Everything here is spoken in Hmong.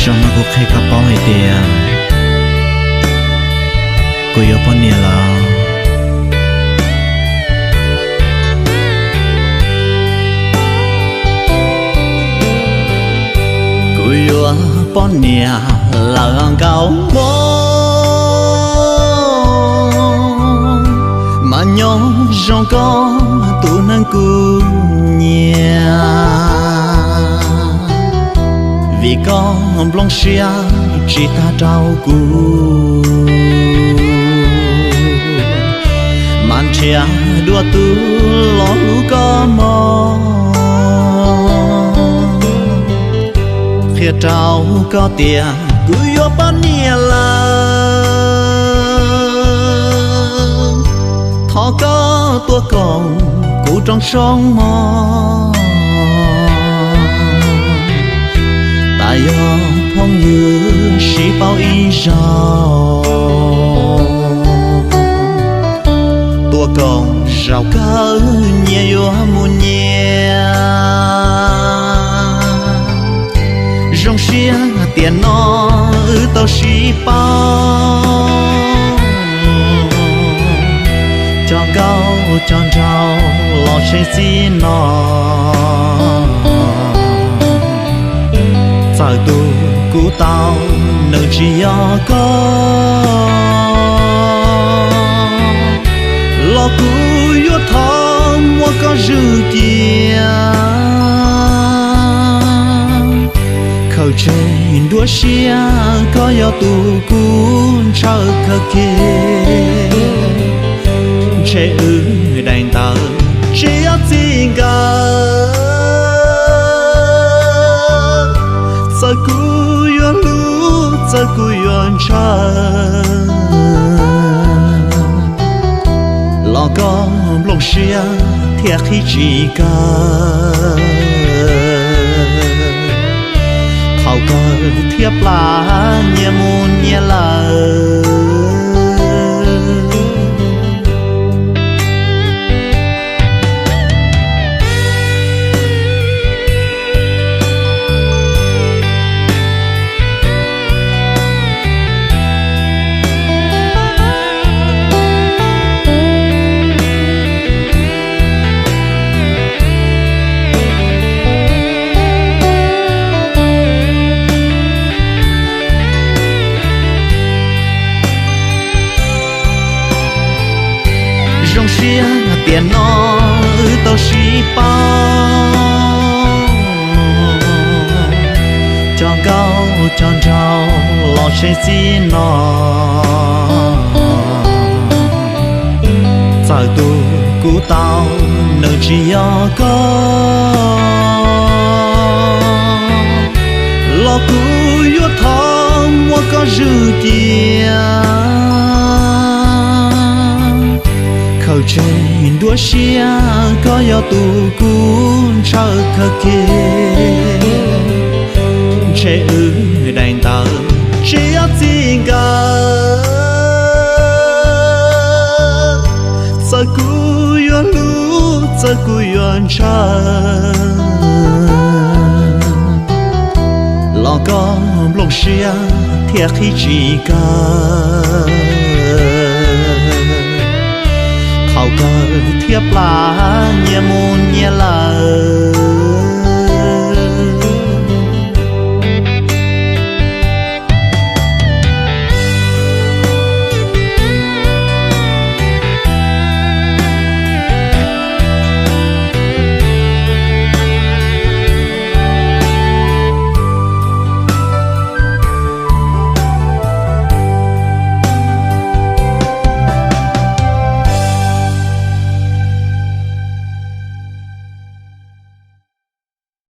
Zoo no kuv qhia koj paub hais tias kuv yuav poj niam lawm. Kuv yuav poj niam lawm nkauj hmoob, mas nyob zoo koj tus neeg kuv nyiam, vim koj nplooj siab tsis tag rau kuv, mas nrhiav dua tus los hlub koj mog. Qhia rau koj tias kuv yuav poj niam lawm, thov koj tuaj koom kuv rooj tshoob mog. Tas yog phooj ywg sib paub ib zaug, tuaj koom zaum kawg nyias yuav mus nyias. Zoo siab tiam no wb tau sib paub, cov nkauj cov nraug los tshee txij no. Txawm tus kuv tau nws tsis yog koj, los kuv yuav thov muab koj zwm cia. Khaws tseg nruab siab, koj yog tus kuv ntshaw kawg kiag. Ntshe wb daim ntawv tsis yog txij nkawm, txawm kuv yuav hlub, txawm kuv yuav ntshaw, los koj nplooj siab thiaj qhib tsis kaw. Thaum kawg thiaj plam nyias mus nyias lawm. Zoo siab tiam no wb tau sib paub, cov nkauj cov nraug los tshee txij no. Txawm tus kuv tau nws tsis yog koj, los kuv yuav thov muab koj zwm cia. Khaws tseg nruab siab, koj yog tus kuv ntshaw kawg kiag. Ntshe wb daim ntawv tsis yog txij nkawm, txawm kuv yuav hlub, txawm kuv yuav ntshaw, los koj nplooj siab thiaj qhib tsis kaw. Thaum kawg thiaj plam nyias mus nyias lawm.